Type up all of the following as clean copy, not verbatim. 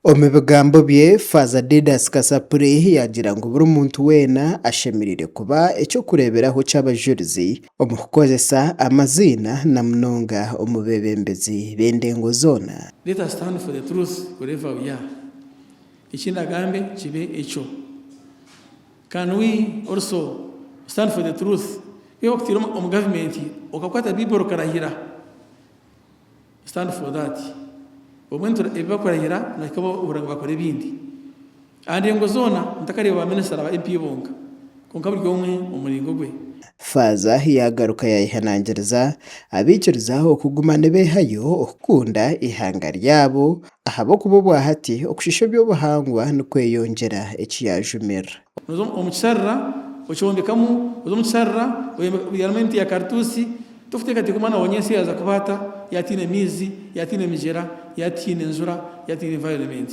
Omu bigambo bye, Faaza Didas Kasapure yaagira ngu buri muntu weena ashemereire kuba eky'okureeberaho ky'abajurizi omu kukozesa amaziina na munonga omu beebembezi b'endengo zoona. Let us stand for the truth wherever we are. Eki ndagambe kibe ekyo. Can we also stand for the truth? Iwe bakutaire omu gavumenti okakwata Bible okarahira. Stand for that. Obumwe ebi bakurahira nibahika bahurira ngu bakora ebindi. Aha ndengo zoona ntakareeba ba minisita na ba MP bonka kwonka buri omwe omu muringo gwe. Faaza yaagaruka yaayehanangiriza abaikiriza okuguma nibeehayo okukunda eihanga ryabo ahabw'okuba obwahati okushiisha eby'obuhangwa nikweyongyera eki yaajumirira. Noza omu kisharira okyombekamu, oza omu kisharira obyaramu emiti ya karituusi, Tokuteekateeka omwana wa nyentsya yaaza kuba ata yaaba ataine maizi, yaaba ataine migyera, yaaba ataine njura, yaaba ataine environment.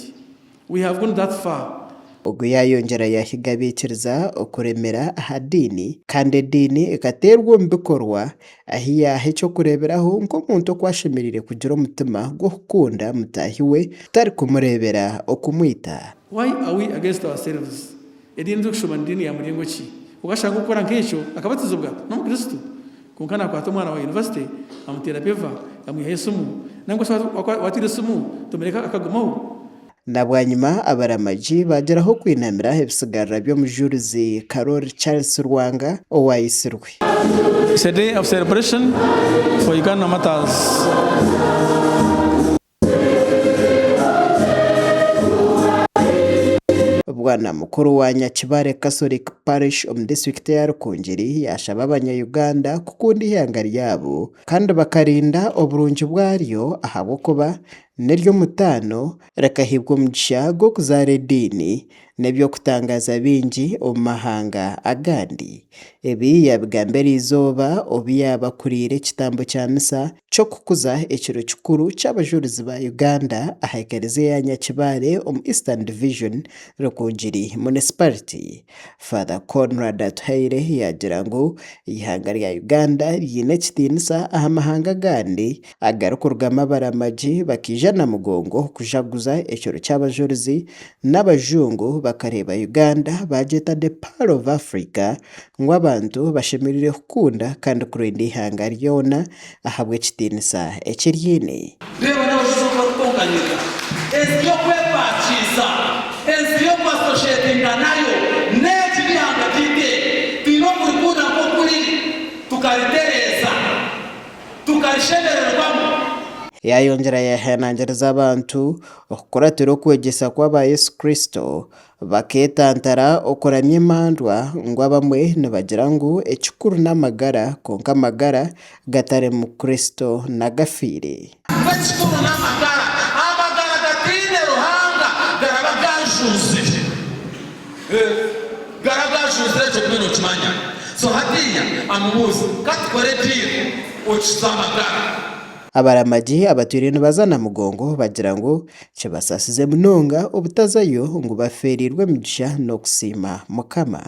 We have gone that far. Ogwo yaayongyera yaahiga abaikiriza okuremera aha diini kandi ediini ekateerwa omu bikorwa ahi yaaha eky'okureeberaho nk'omuntu oku ashemereire kugira omutima gw'okukunda mutaahi we kutari kumureebera okumwita. Why are we against ourselves? Ediini turikushoma ni diini ya muringo ki? Okashanga orikukora nk'ekyo akabatizibwa n'omukristo kwonka nakwata omwana wa university amuteera peva amwihaho esimu nangwa shi wateera esimu tomureka akagumaho. Na bwanyima abaramagi baagyeraho kwinamira ebisigarira by'omujurizi Karoli Charles Rwanga owaayitsirwe. It's a day of celebration for Uganda Martyrs. Bwana mukuru wa Nyakibare Catholic Parish omu disiturikiti eya Rukungiri yaashaba abanya-Uganda kukunda eihanga ryabo kandi bakarinda oburungi bwaryo ahabw'okuba n'ery'omutaano rikaheebwa omugisha gw'okuzaara ediini n'eby'okutangaaza bingi omu mahanga agandi. Ebi yaabigamba eriizooba obu yaaba akuriire ekitambo kya misa ky'okukuza ekiro kikuru ky'Abajurizi ba Uganda aha ekereziya ya Nyakibale omu Eastern Division, Rukungiri Municipality. Father Conrad Atuhaire yaagira ngu eihanga rya Uganda riine ekitiinisa aha mahanga agandi agarikurugamu abaramagi bakaija Namugongo kujaguza ekiro ky'Abajurizi n'abajungu bakareeba Uganda baagyeta The Pearl of Africa ngu abantu bashemereire kukunda kandi kurinda eihanga ryona ahabw'ekitiinisa eki ryine. Reeba n'abashaija oku barikukonkanyirira ensi y'okwepakiisa, ensi y'okuasoshetinga nayo n'egi n'eihanga ryaitu eri. Twine okurikunda nk'oku riri, tukaritereeza. Tukarishemererwamu. Yaayongyera yaaheanangiriza abantu okukuratira okwegyesa kw'aba Yesu Kristo, bakeetantara okuramya emandwa ngu abamwe nibagira ngu ekikuru n'amagara kwonka amagara gatarimu Kristo n'agafiire. Ngu ekikuru n'amagara, amagara gataine Ruhanga garaba gajunzire. Garaba gajunzire ekyo mbwenu okimanya. So hatiiya amubuuza, Ka tukore deal okize amagara. Abaramagi abatwire nibaza Namugongo bagira ngu kibasaasize munonga obutazayo ngu bafeereirwe emigisha n'okusiima Mukama.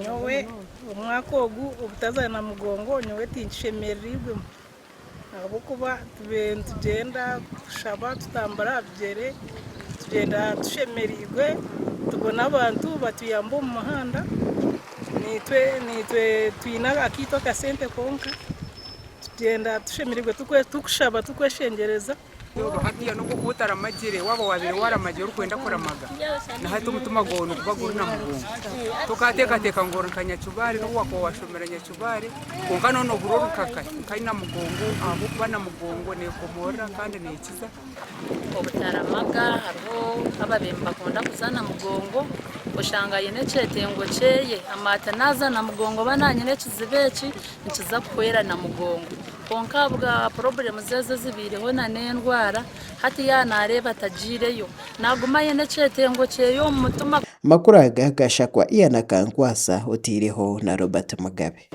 Nyowe omwaka ogu obutaza Namugongo nyowe tinkishemereirwemu ahabw'okuba tubaire nitugyenda kushaba tutambura aha bigyere tugyenda tushemereirwe tubona abantu batuyamba omu muhanda naitwe naitwe twine akaitu akasente konka tugyenda tushemereirwe turikushaba turikweshengyereza. Hatiiya n'obu okuba otaramagire, waaba waabaire waaramagire orikwenda kuramaga, na hati omutima gwawe niguba guri na mugongo. Tokaateekateeka ngu ori nka Nyakibare n'obu waakuba waashomera Nyakibare, kwonka noona nohurira ori nka Namugongo ahabw'okuba Namugongo neekomoorora kandi neekiza. Obutaramaga hariho ababaire nibakunda kuza Namugongo oshanga aine ekyetengo kyeye amanya ati naaza Namugongo oba nanyine ekizibu eki nikiza kuhwera Namugongo kwonka ahabwa purobulemu ezo ezibaireho nana endwara hati yaaba nareeba atagiireyo naguma aine ekyetengo kyeye omu mutima. Amakuru aga gashakwa Ian Akankwasa oteireho na Robert Mugabe.